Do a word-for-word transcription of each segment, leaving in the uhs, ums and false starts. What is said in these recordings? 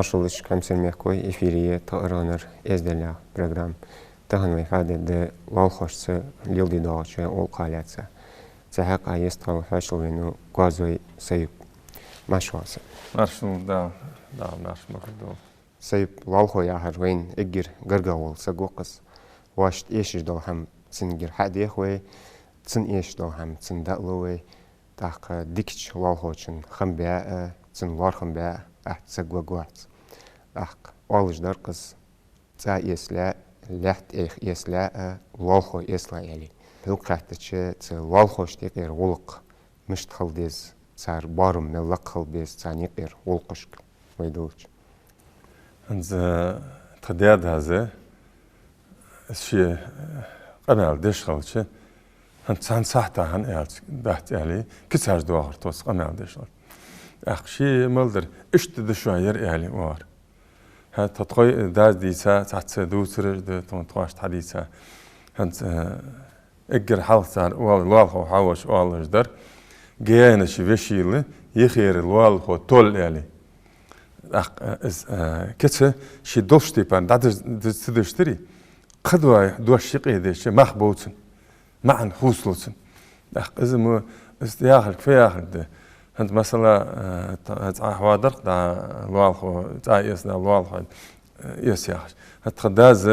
Маршал да шуга, хьамсара мехкахой, эфире я тха «АргӀанара эздел» яха программа. Тахан вай хьадергда лоалахошца леладе доагӀача гӀулакха лаьца. Цу хьакъехьа естхвала хьоашалгӀа венав Коазой Саюп. Марша воагӀалва, Саюп. Маршал да, да, марша махкадолда. Саюп, лоалахо яхар вайна эггара гаргагӀа вола саг ва-кх из. Воашта эшаш дола хӀама цунгара хьадех вай, цунна эшаш дола хӀама цунна дӀалу вай. ТӀаккха дикача лоалахочун хам баь а, цун лоархӀам баь а атта саг варгвац. ТӀаккха оалаш дар-кх из: цӀа эца лаьа, лаьтта эха эца лаьа, лоалахо эца лаьа, аьле. Хьога хаьттача, цу лоалахошта юкъера гӀулакх мишта хила деза, цар боарам мел лакха хила беза царна юкъера гӀулакхашка вай дувцача? ХӀанз тха даь-дас, из ше къамаьл деш хилча, хӀанз цхьан сахьата хӀана аьлча дац аьле, кицаш доахар тосс къамаьл деш хилча. ТӀаккха ше мел дар: «Иштта да шоана ер», — аьле оалар. ХӀанз тха тхоай дас дийца цхьацца дувцараш да, тхона тхоашта хьадийца. ХӀанз эггара хьалха цар оал-, лоалахо хьавоагӀаш оалаш дар: «Гаьнача вешийла юхера лоалахо тоал», — аьле. ТӀаккха из кица ший долча тайпара дӀадаз-, даз ца дашдари, кхыдола дош юкъе дайча мах бов цун, маӀан хувцалу цун. ТӀаккха из мо, из яхалга фу яхалга да? ХӀанз масала, цхьа хьоадар-кх да, лоалахо цӀа эца да, лоалахо эца яхаш. ХӀанз тха дас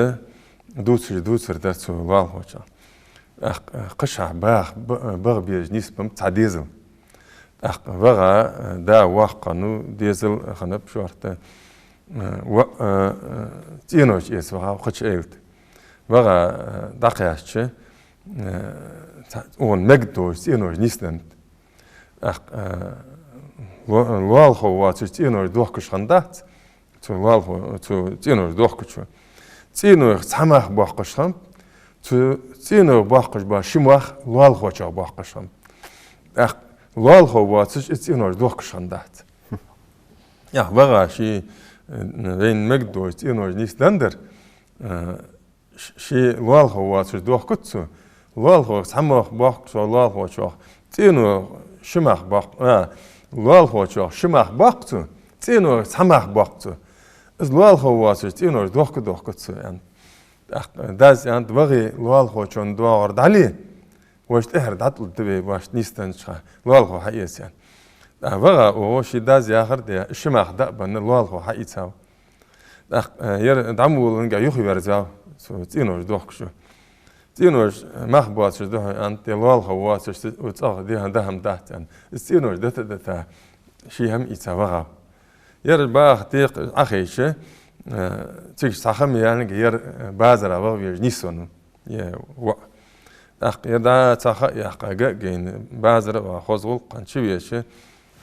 дувцаш дувцар дар цу лоалахочоа. ТӀаккха кхычахьа баха, ба-, баха безаш нийсбеннаб цхьа дезал. ТӀаккха ваха, да воккха хиннав, дезал хиннаб шортта, ва-, цӀенош эца вахав кхыча эвта. Ваха дӀакхаьчача, цхьа укхун мегаш дола цӀенош нийсденнад. ТӀаккха ло-, лоалахо воацаш цӀенош дохкаш хиннадац цу лоалахо, цу цӀенош дохкачо. ЦӀенойх цхьа мах боаккхаш хиннаб, цу цӀенойх боаккхаш бола ши мах лоалахочох боаккхаш хиннаб. ТӀаккха лоалахо воацаш из цӀенош дохкаш хиннадац. ТӀаккха ваха ший, вайна мегаш дола цӀенош нийсденнадар, ш-, ший лоалахо воацаш дохкац цо. Лоалахойх цхьа мах боаккх цо лоалахочох, цӀенойх ши мах боаккх, а, лоалахочох ши мах боаккх цо, цӀенойх цхьа мах боаккх цо. Из лоалахо воацаш цӀенош дохка дохкац цо, аьннад. ТӀаккха дас аьннад: «Вахе, лоалахочун доагӀар дӀале, вож тӀехьара дӀатӀалургда вай, воашта нийсденнача хана лоалахо хьаэца», — аьнна. ТӀаккха ваха, оаха ший дас яхар даь, ши мах дӀа а бенна, лоалахо хьаийцав. ТӀаккха ер дӀа ма вулланга юхаверзав цу цӀенош дохкачо. «ЦӀенош мах боацаш да хьона, — аьннад, — е лоалахо воацаш цу цӀагӀа дехьа дахьам дац», — аьнна. Из цӀенош дита а дита, ший хӀама ийца вахав. Ер баха декъа Ӏохайша, цига цхьа хӀама яьннарг ер базара ваха везаш нийсвеннав, е воӀ. ТӀаккха ер дӀа цхьа ха а яьккха, га а гайна, базара ваха хоза гӀулакх хинна чувеча,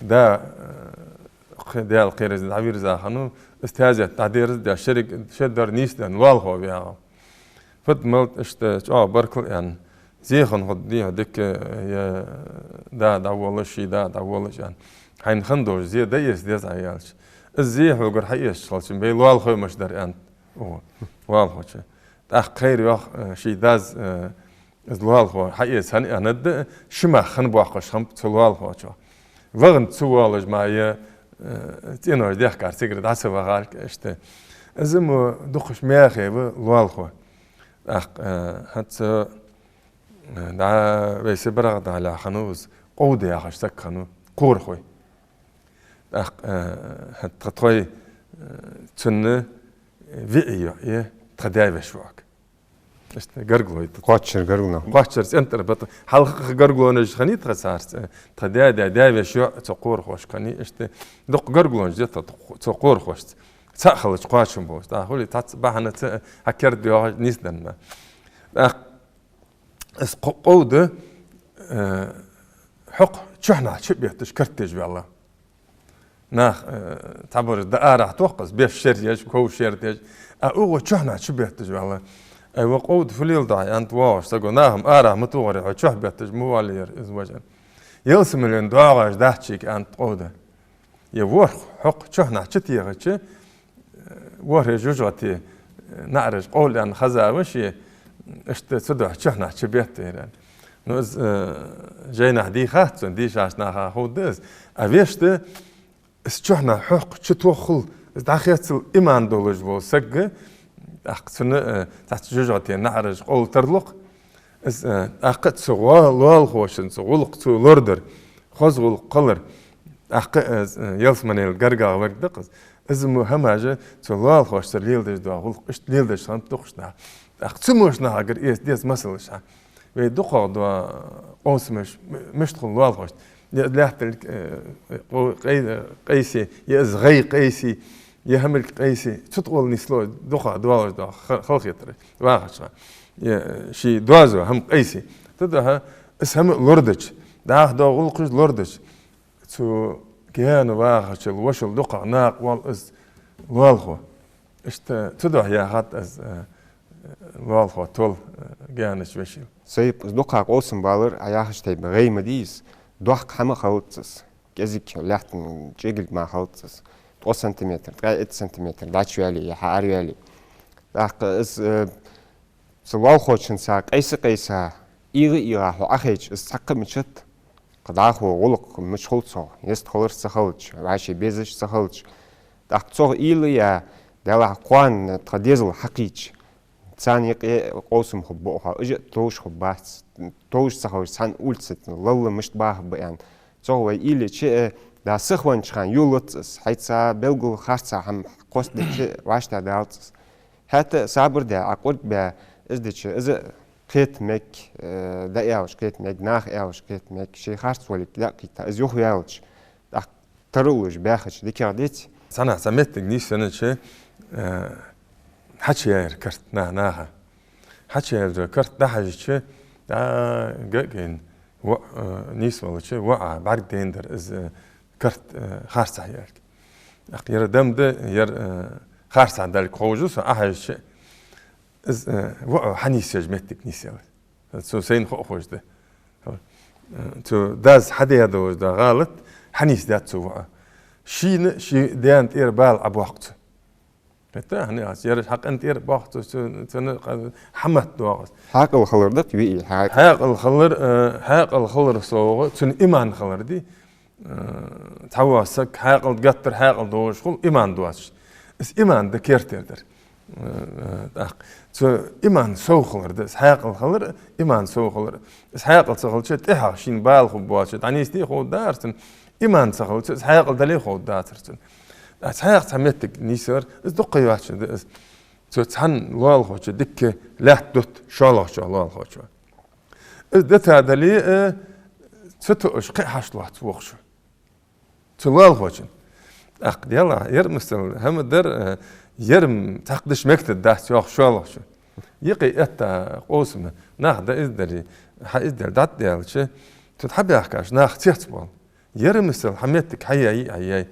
да, кхы Даьла кхерази дӀавийрза хиннав, из таьзет дӀадерзадеш, шеррига шедар нийсденна лоалахо ваьгӀав. Фуд малт иштта чӀоагӀа баркал аьнна, зе хинна хургда дий хьона дика, е да дӀаволлаш, ший да дӀаволлаш аьнна. Хьайна хинна долаш зе дӀаэца деза Ӏа аьлча. Из зе хьогара хьаэцаш хилча, бей лоалахой мишта дар, аьннад оаха лоалахочо. ТӀаккха кхайра йоах ший дас, из лоалахо хьаэца хӀана аьннад, ши мах хинна боаккхаш хиннаб цу лоалахочох. Ваханца ца воалаш ма е, цӀенош дехкар цигара дӀа ца вахар-кх иштта. Из мо дукхача мехе ва лоалахо. ТӀаккха хӀанз дӀа вай Сибарах дӀалаьха хиннав из, Къовда яхаш саг хиннав, кхорахой. ТӀаккха хӀанз тха тхоай цунна виӀий йоӀ я тха даь-веший воӀага. Иштта гаргалой да. Кхоачара гаргало. Кхоачара цӀен тӀара ба тха. Хьалха-кх гаргалонаш хиннай тха царца. Тха даь-даь, даь-веший йоӀ цу кхорахошка хиннай. Иштта дукха гаргалонаш да тха цу кхорахошца. Цхьа хилча кхоачам болаш. ТӀаккха хулий цхьацца бахьанаца хьакерда йоагӀаш нийсденна. ТӀаккха из Къо-, Къовда хьокх чухьнахьа чу бетташ карт деш ваьлла. Нах, цхьабараш да арахьа тох-кх из, беш шера еш, ков шера деш, а укхо чухьнахьа чу бетташ ваьлла. Ай, ва Къовда, фу леладу Ӏа, аьннад воагӀача саго, нахам арахьа ма тохаре, хьо чухь бетташ ма валлара из, вож, аьнна. Ялсамален доагӀаш дац шийга, аьннад Къовда. Е ворхӀ хьокх чухьнахьа чу техача, ворхӀе жожагӀате наӀараш къовла аьнна хезав ше, иштта цудухьа чухьнахьа чу беттар, аьнна. Ну, из жайнашка дийхадац сона, дийшача наха ховргда из. А вешта, из чухьнахьа хьокх чу тоххал Из дӀахецал иман долаш вола саг, тӀаккха цунна, э, цхьацца жожагӀатен наӀараш къовла тарлу-кх. Из, э, тӀаккха цу лоа-, лоалахочун цу гӀулакх цо лорадар, хоза гӀулакх хилар, тӀаккха, э, ялсмален гаргагӀа верг да-кх из. Из мо хӀамаш цу лоалахошцара леладеш дола гӀулакх, иштта леладеш хиннад дукхача наха. ТӀаккха цу мо нахагара эца деза масалаш хьа. Вай дукхагӀа дола къовсамаш м-, мишта хул лоалахошца. Е лаьтталг, э, къо-, къай-, къайсе, е из гӀай къайсе, е хӀамилг къайсе. Цу тӀагӀолла нийслу дукхагӀа доалаш дола ха-, халахетар вахача. Е, э, ший доазув хӀама къайсе. Цудухьа из хӀама лорадича, дӀахо дола гӀулакхаш лорадича, цу гаьна вахачул вошал дукхагӀа накъавоал из лоалахо. Иштта цудухьа яхад аз, э, лоалахо тол, э, гаьнача вешийла. Сайп, из дукха къовсам балар, Ӏа яхача тайпара гӀай ма дий из, доккха хӀама хилац из. КӀезига лаьттан чӀегилг мара хилац из. Ткъо сантиметр, ткъаь итт сантиметр дӀачуваьле е хьаараваьле. ТӀаккха из, э, цу лоалахочунца къайса-къайса, ийгӀа-ийгӀа хьо Ӏохайча, из цхьаккха а мичад, кхы дӀахо гӀулакх мича хул цох, йистхилараш ца хилча, вӀаший безаш ца хилча. ТӀаккха цох уйла е, делахь кхоана тха дезал хьакхийча, царна юкъе къовсам хургба укхо, уж а товш хургбац, товш ца ховш, цхьан улица лалла мишта баха ба аьнна. Цох вай уйла е, э, да сихвеннача хана йолац из, хьайца белгала харца хӀама кхоссадича, вӀаштӀехьадалац из. ХӀаьта а сабар даь, Ӏа кӀуьрг баь, из дича, из а кхета мег, э, да аьлча кхета мег, наха аьлча кхета мег, ший харц волга дӀакхийтта, из юхаваьлча, тӀаккха тара уллаш баьхача дикагӀа деций? Цхьаннахьа цхьа моттиг нийсъеннача, э, хьачуяьр карт на-, наха. Хьачуяьр карт дӀахьежача, дӀа га-, гайна, воӀ, э, нийсвелча, воӀа бӀаргадайнадар из, э, карт, э, харцахьа яьлга. ТӀаккха ер дам да, ер, э, харцахьа далга ховш ва со, Ӏохьежача, из, э, воӀо хьанийсъеш моттиг нийсъелар. Цу сайна хо-, ховш да. Э, цу дас хьадаь долаш да гӀалат, хьанийсдаьд цу воӀо. Шийна, ший даьна тӀера бала Ӏобоаккх цо. ХӀаьта, хӀана аьлча, ер хьакъан тӀера боаккх цо, цу-, цунна къа-, хьамат доагӀа. Хьаькъал хилар да-кх виъ, хьаькъал. Хьаькъал хилар, э, хьаькъал хилар совгӀа, цун иман хилар дий. Э, цхьавола саг хьаькъал геттара хьаькъал долаш хул, иман доацаш. Из иман да кертера дар. Э, э, тӀаккха цу иман совгӀа хилар да, из хьаькъал хилар, иман совгӀа хилар. Из хьаькъал ца хилча, тӀехьагӀа шийна бала хургбоацаш, дӀанийсде ховргдацар цунна. Иман ца хилча, из хьаькъал дале ховргдацар цунна. Из хьаькъал цхьа моттиг нийсъелар, из дукха йоацаш да из. Цу цхьан лоалахочо дикка лаьтта дут шоллагӀчоа лоалахочоа. Из дита дале, э, ца тоъаш кхы а хьашт лоац вокхо. Цу лоалахочун. ТӀаккха делахь, ер масала, хӀама дар, э, ер м-, цхьаккха деш мегаш дац йоах шоллагӀчо. Юкъе этта къовсам, нах дӀаизделе, хьаизделе, дӀатӀадаьлча, цу хьабаьхкача наха цецбоал. Ер масала хьа моттиг хьаяьй, хьаяьй.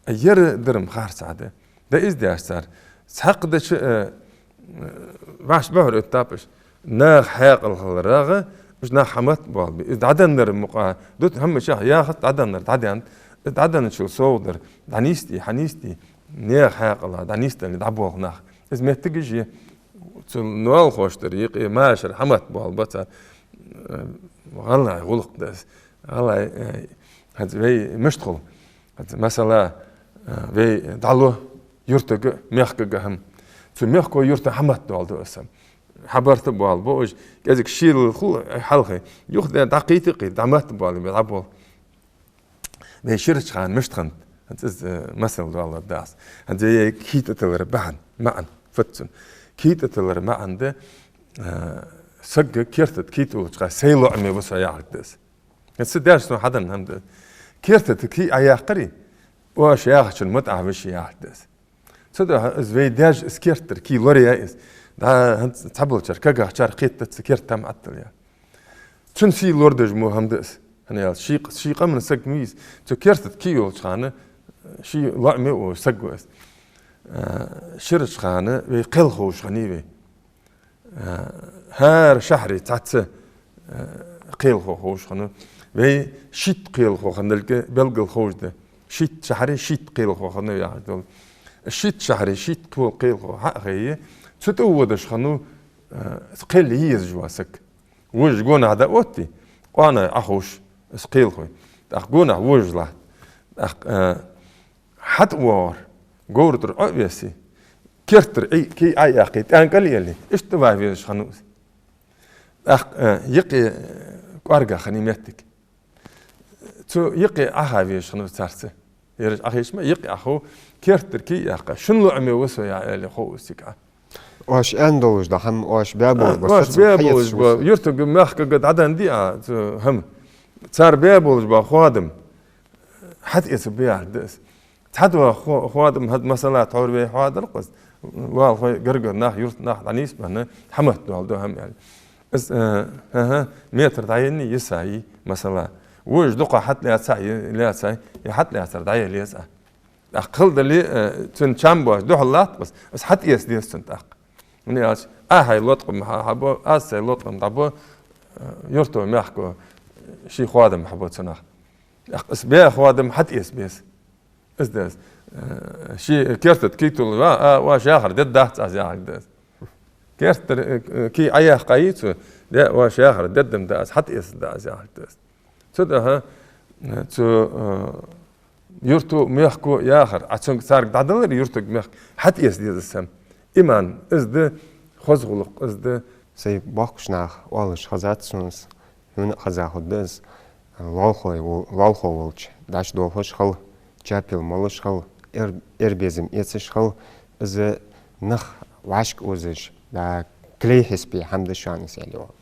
Ер дар-м харцахьа да. ДӀаиздаьш цар. Цхьаккха дича, э, э, вӀаши бӀоьхьар оттаб уж. Наха хьаькъал хиларах, уж нах хьамат боалабе. Из дӀаденнар мукъагӀа, дут хӀама чу яхац дӀаденнар, дӀаденнад. Из дӀаденначул совгӀа дар, дӀанийсде, хьанийсде, наьха хьаькъала дӀанийсдале дӀаболх нах. Из моттигаш я. Цу лоалахошта юкъе машар хьамат боалабац, э, гӀалгӀай гӀулакх да из. ГӀалгӀай, э, хӀанз вай мишта хул? ХӀанз масала, э, вай дӀалу юртага, мехкага хӀама. Цу мехко, юрта хьамат доаладу из. Хьабарта боалабу уж, кӀезига шийла хул хьалхе. Юха дӀакхийта-кхийта, дӀаматта боалабе, дӀаболх. Вай ширача хана мишта хиннад? ХӀанз из, э, масал доаладу аз. ХӀанз вай кхийтта тилара бахьан, маӀан, фу да цун. Кхийтта тилара маӀан да, э, саг керта тӀа кхийтта волча хана, сай лоӀаме ва со яхилга да из. Са даьша сона хьаденна хӀама да. Керта тӀа кхий Ӏояьккхаре, оаш яхачун мутӀахьа ва ший яхилга да из. Цудухьа из вай даьша из керта тӀара кхий лораяьй из. ДӀа хӀанз цхьаболчар, кагахчар кхетац цу керта тӀа хӀама Ӏоттаяь. Цун сий лорадеш мо хӀама да из. ХӀана аьлча ший, ший къаман саг ма вий из. Цу керта тӀа кхий йолча хана ший лоӀаме ва, саг ва из. Э, ширача хана вай кхел ховш хиннай вай. Э, хӀара шахьаре цхьацца, э, кхелахо ховш хиннав. Вай шийтта кхелахо хиннилга белггала ховш да. Шийтта шахьаре шийтта кхелахо хиннав яхаш дола. Шийтта шахьаре шийтта кхел-, кхелахо хьа а хайе, цу тӀа водаш хиннав, э, кхел е езаш вола саг. Вожаш гонахьа дӀаотте, къоаной Ӏоховш из кхелахой. ТӀаккха гонахьа вожаш латт. ТӀаккха, э, хьатӀавоагӀар Говра тӀара Ӏо а веси, керттера Ӏий, кий Ӏо а яьккхе, тӀанкӀал а елли, иштта ваха везаш хиннав из. ТӀаккха, э, юкъе, э, кӀоарга хиннай моттиг. Цу юкъе Ӏоха везаш хиннав царца. Ераш Ӏохайша ма, юкъе Ӏохов, керттера кий а яьккха, шун лоӀаме ва со, яхаш, аьле, хов из цига. Оаш аьнна долаш дола хӀама, оаш баь болаш ба, оаш баь болаш ба, юртага, мехкага дӀаденна дий Ӏа цу хӀама? Цар баь болаш ба хоадам хьатӀаэцаргба яхилга да из. Цхьа дола хо-, хоадам хӀанз, масала, тхьовра вай хьоадал-кх из, лоалахой, гаргара нах, юрта нах дӀанийсбенна, хьаметтадоаладу хӀама, аьле. Из, э, хӀа-хӀа, метр дӀаеннай, йисай, масала. Вож дукха хьатӀалаьцай, лаьцай, е хьатӀалаьцар дӀаяла еза. ТӀаккха хала дале, э, цун чам боацаш духьал латт-кх из, из хьатӀаэца деза цунна тӀаккха. ХӀана аьлча, Ӏа хьай лоаткъам хьа-, хьабу, аз сай лоаткъам дӀабу, э, юрто, мехко ший хоадам хьабу цунах. ТӀаккха из баь хоадам хьатӀаэца беза. Из да из. Э, ший керта тӀа кий тулла ва, а, оаш яхар дергдац аз, яхилга да из. Керттера, э, э, кий Ӏояьккхай цо, де, оаш яхар дергда-м да аз, хьатӀаэцаргда аз, яхилга да из. Цудухьа, э, цу, э, юрто, мехко яхар, Ӏа цунга, царга дӀадаларе, юртага, мехка, хьатӀаэца деза из хӀама. Иман из да, хоза гӀулакх из да. Сай боккхийча наха оалаш хезад сона из, хьона а хеза хургда из: лоалахой вол-, лоалахо волча дӀачудолхаш хила, чапил молаш хила, эр-, эр безам эцаш хила, из нах вӀашка озаш, да, клей хьисапе хӀама да шоана из, аьле, оал.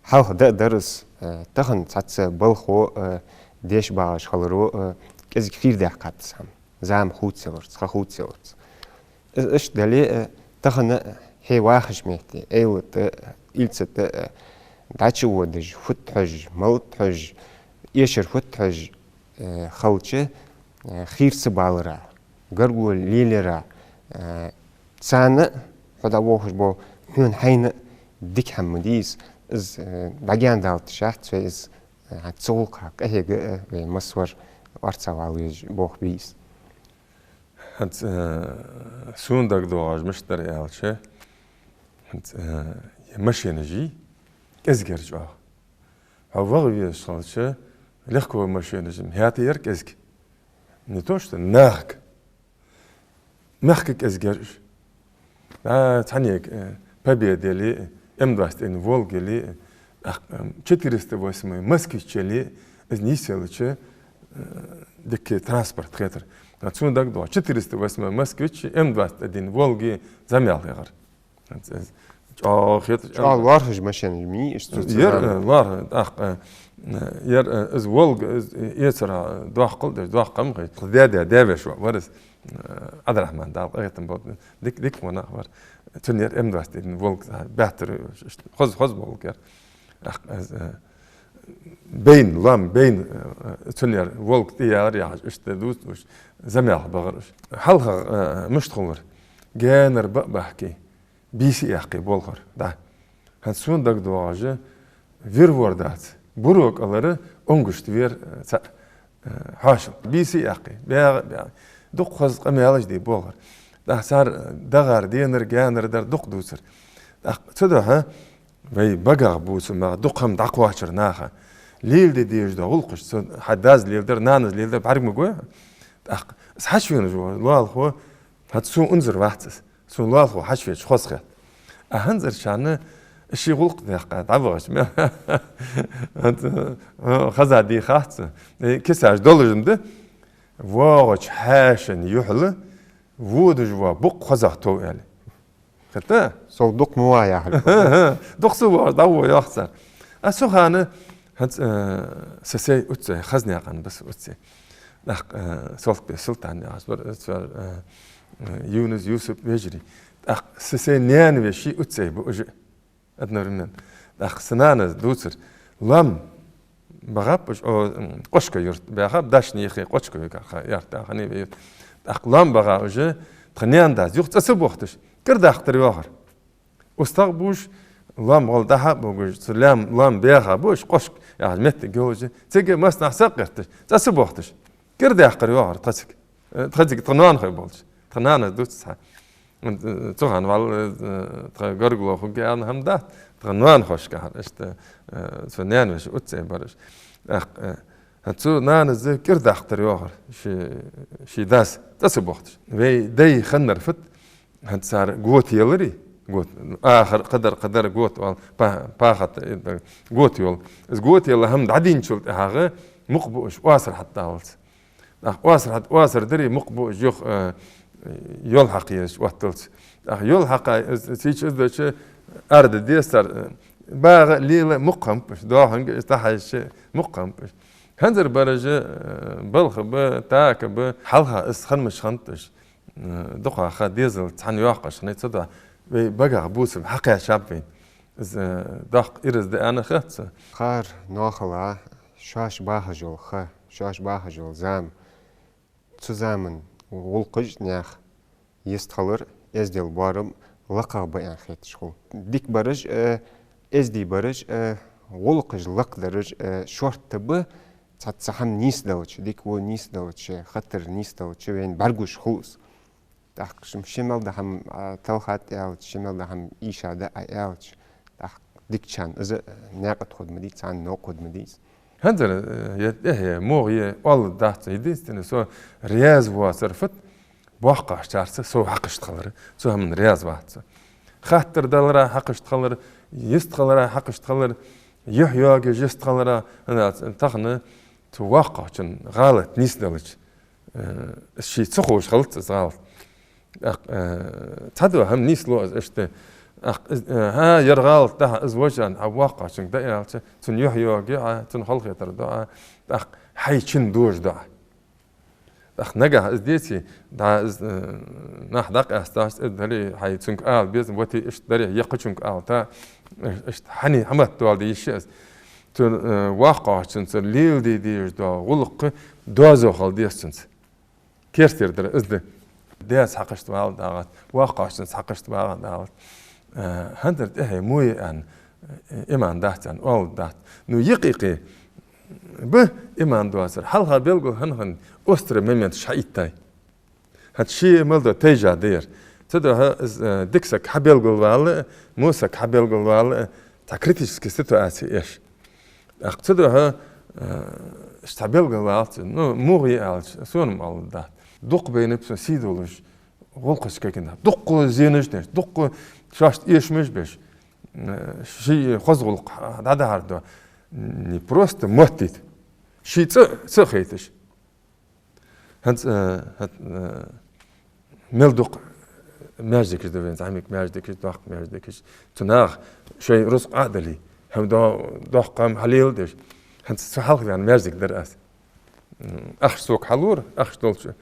Хьалха да а дар из, э, тахан цхьацца балхо, э, деш багӀаш хиларо, э, кӀезига хийрадаьккхад из хӀама. Зама хувцаяларца, ха хувцаяларца. Э, иштта дале, э, тахан хье вахача метте, эйла тӀа, э, ийца тӀа, э, дӀачуводаш, фуд хьожаш, малад хьожаш, эшар фуд хьожаш, э, хилча, э, хийра ца балара, гаргало лелаяра, э, царна хьо дӀавохаш бола, хьона хьайна дика хӀама ма дий из, из, э, дӀагаьнадалийташ яц вай из, э, цу гӀулакха къахьега, э, вай массавар орцагӀвала везаш болх бий из. ХӀанз, э, сона дагадоагӀаш мишта дар аьлча, хӀанз, э, е машенаш йий кӀезигерча оаха. Хьо ваха везаш хилча, легковой машенаш-м хӀаьта яр кӀезига. Не то что нахага, мехкага кӀезига яр уж. А, цхьаннега, э, Победа яле, М двадцать один Волга яле, а, э, четыреста восьмой Москвич яле, из нийсъелча, э, дика транспорт хетар. А сона дагадоагӀа, четыреста восьмой Москвич, М двадцать один Волга зӀамига яр. ЧӀоагӀа хетар, чӀоагӀа лоархӀаш машенаш ма йий уж цу, цу, яр, заман, э, лоархӀа, тӀаккха, э, яр, э, из Волга, из, э, эцар доккхал деш, доккха ма хай. Тха даь-даь, даь-веший воӀ вар из, э, Ӏабдрахьман, Дала къахетам болба, дика, дика хинна нах вар. Цун яр М двадцать один Волга, баьттар, хоза, хоза Волга яр. ТӀаккха из, э, байна, лоам байна, э, цун яр Волга тӀа яьлар яхаш, иштта дувц уж, зӀамига бахар уж. ХьалхагӀа, э, мишта хулар? Гаьнара ба а бахке, бийса а яьккхе болхар, да. ХӀанз сона дагадоагӀаш, вир-вор дац. Буро кӀалара онгашта вер, э, цаӀ, э, хьоашал. Бийса а яьккхе, бӀаьгӀа а бӀаьгӀа. Дукха хоза къамаьлаш де болхар. ТӀаккха цар, э, дагӀар, денар, гаьнар дар дукха дувцар. ТӀаккха цудухьа вай багах бувцаш ма, дукха хӀама дӀакхоачар наха. Леладе дезаш дола гӀулакхаш, цу хьа дас леладер, нанас леладер бӀарга ма гой хьона. ТӀаккха из хьачувена вола лоалахо, хӀанз сона унзара вац из. Сона лоалахо хьачувеча хоза хет. А хӀанзарчарна ший гӀулакх даьккха дӀавахача ма, хӀанз, э, хеза дий хац, э, кисаш долаш-м да, воагӀача хьаьшан юхьал водаш вола букъ хозагӀа тов, аьле. Хетта? Сов дукха ма ва яхилга. Дукха ца воагӀаш дӀавоагӀа йоах цар. А цу хана хӀанз, э, са сай Уццай, Хазнаькъан ба са Уццай. ТӀаккха, э, Солтбе Султан яхаш вар, э, цар, э, э, Юнус, Юсуп вежарий. ТӀаккха са сай наьна-веший Уццай ба уж. Одновременно. ТӀаккха са нанас дувцар: лоам багӀаб уж, о, м, Къошка-Юрта баьхаб, Дашни-Юххе, Къошка-Юрта яхар, яр тӀаккха хиннай вай юрт. ТӀаккха лоам багӀа уж, тха наьна-дас юха цӀа ца бохийташ, кӀира даьккхар йоахар. УстагӀа ба уж, лоам гӀолла дӀа-хьа а богаш, цу лоам, лоам баьха ба уж, Къошка яхача метте гуллуш, цига массанахьа сакъгӀерташ, цӀа ца бохийташ, кӀира даьккхар йоахар тха цига. Э, тха цига тха ноанахой болча. Тха нанас дувц цхьа. Э, цу хана валла, э, тха гаргало хургья аьнна хӀама дац, тха ноанахошка яхар. Иштта, э, цу наьна-веший Уццай бар уж. ТӀаккха, э, Цу нанас кӀира даккхар йоахар ший, ший дас, цӀа ца бохийташ. Вай дай хиннар фуд, хӀанз цар готаялари, гот-, ахар, кхыдар, кхыдар готавала, па-, пахота, э, готайола. Из готаяла хӀама дӀадийначул тӀехьагӀа мукъа буаш оасар хьатӀадаллалца. ТӀаккха оасар хьат-, оасар дари мукъа буаш юха, э, йол хьакха езаш отталца. ТӀаккха йол хьакха, из, из, из, из дача арда дестар, э, багӀа, лела мукъа хиннаб уж, доаханга из тӀахьежача мукъа хиннаб уж. ХӀанзар бараш, э, балха ба, така ба, хьалха из хиннаб уж хиннад уж. Э, дукхагӀа ха дезал цхьана йоаккхаш хиннай, цудухьа вай багах бувцам хьакхаьчаб вайна. Из, э, доккха ираз да аьнна хет сона. Кхар ноахала, шоаш бахаш йола ха, шоаш бахаш йола зама. Цу заман гӀулакхаш наьха йистхилар, эздел, боарам лакхагӀа ба аьнна хеташ хул. Дика бараш, э, эздий бараш, э, гӀулакхаш лакхдараш, э, шортта ба, цхьацца хӀама нийсделча, дика-во нийсделча, хатар нийсделча, вайна бӀаргагуш хул из. ТӀаккха шим-, ши мел да хӀама, а, талхад аьлча, ши мел да хӀама ийша да а аьлча, тӀаккха дикачарна из, э, наькъа тӀа хургда ма дий, царна новкъа хургда ма дий из. ХӀанзар, э, е тӀехье, мугӀ е оалаш дац, единственное, со раьза воацар фуд, боккхагӀчарца сов хьакхашта хилар, цу хӀаман раьза вац со. Хаттар далара хьакхашта хилар, йистхилара хьакхашта хилар, юхь йоагаш йистхилара, хӀана аьлча тахан цу воккхагӀчун гӀалат нийсделча, э, ший ца ховш хилац из гӀалат. ТӀаккха, э, цхьадола хӀама нийслу из иштта. ТӀаккха, э, хӀа, ер гӀалат да хьа, из вожан, хьа воккхагӀчунга дӀааьлча, цунна юхь йоагӀа Ӏа, цунна халахетар ду Ӏа, тӀаккха хьай чун дожа ду Ӏа. ТӀаккха нагахь из деце, дӀа из, э, нах дӀакъаьсташ, из дале, хьай цунга ала безам, вот и иштта дале, е кхычунга ала, та, э, иштта хьани хьамат дола де йиш я из. Цу, э, воккхагӀчунца леладе дезаш дола гӀулакх доазув хила деза цунца. Кертера дар из да. Даьца хьакхашта вала дагӀат, воккхагӀчунца хьакхашта вала дагӀат. Э, хӀанзар тӀехье мугӀ е аьнна, э, иман дац аьнна, оалаш дац. Ну, юкъе-юкъе ба иман доацар. Хьалха белгал хинна-хинна острый моменташ хьаэттай. ХӀанз ший мел дола тайжа да ер. Цудухьа из, э, дика саг хьабелгалвала, во саг хьабелгалвала, цхьа критически ситуаци эш. ТӀаккха цудухьа, э, иштта хьабелгалвалац, ну, мугӀ е аьлча, сона-м оалаш дац. Дукха байнаб со сий долаш гӀулакхаш кагийна. Дукха зенаш деш, дукха шоашта эшамаш беш, э, ший хоза гӀулакх дӀадахьар да. Не просто моттийта. Ший цӀа, цӀа хайташ. ХӀанз, э, хӀанз, э, мел дукха маьждигаш да вайна, зӀамига маьждигаш, доккха маьждигаш. Цу наха шоай рузкъа а дале, хӀама до-, доккха хӀама хьалеладеш. ХӀанз цу хьалха ваьнна маьждиг дар аз. М, ахча сога хьалора, ахча долча.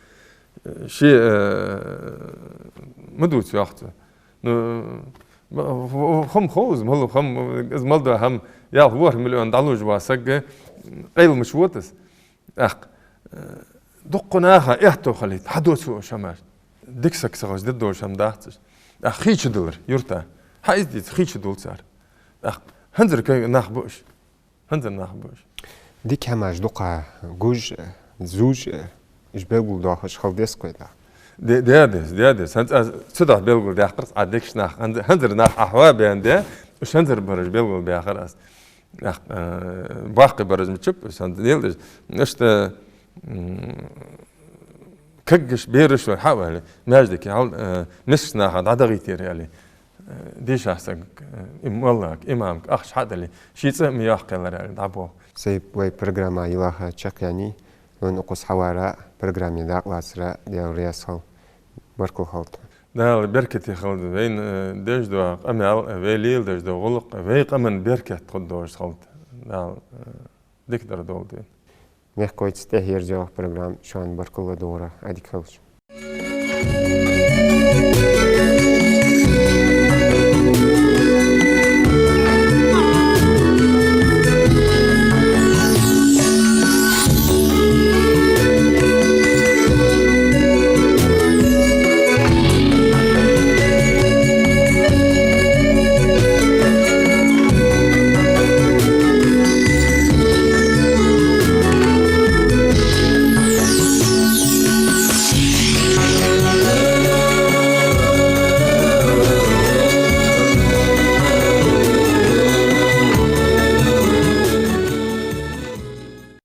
Э, ше, э, ма дувца йоах цо. Ну, м, хӀама хов из, мала хӀама, из мел дола хӀама, ялх-ворхӀ миллион дӀалуш вола саг, къайламаш вода из. ТӀаккха, э, дукха наха аьттув хилийта, хьадувца уж хӀамаш. Дика саг ца хилча, де дезаш хӀама дац уж. ТӀаккха хий чудиллар юрта. Хьа из дийца, хий чудул цар. ТӀаккха хӀанзарча нах ба уж. ХӀанзарча нах ба уж. Дика хӀамаш дукха гуш, зуш, уж белгалдоахаш хила деза-кх вай, да? Де-, де деза, де деза. ХӀанз аз цудухьа белгалдаьккхар аз дикача наха. ХӀанз-, хӀанзарча наха ахьа бен де, уж хӀанзарча бараш белгалбаьхар аз. Ах, э, боккхий бараш мичаб, сан дел деш. Иштта, м, кагийча бераша хьа а ваьле, маьждиге хьал, э, мискача наха дӀадахийтар аьле, э, дийша саг, э, им-, моллага, имамага ахча хьа а дале, ший цӀа ма йоаккхалара аьле, дӀаболх. Сай вай программа йилаха чакхъяьннай, вайна укхаза хьавара, программе дакъа лацара, Даьла раьза хилва. Баркал хилда. Дала беркате хилда вайна, э, деш дола къамаьл, э, вай леладеш дола гӀулакх, э, вай къаман беркат хургдолаш хилда. Дала, э, дикадар долда вайна. Мехкахой, цу тӀехьа ерзаелар программа. Шоана баркал ладувгӀара, Ӏадика хилда шун.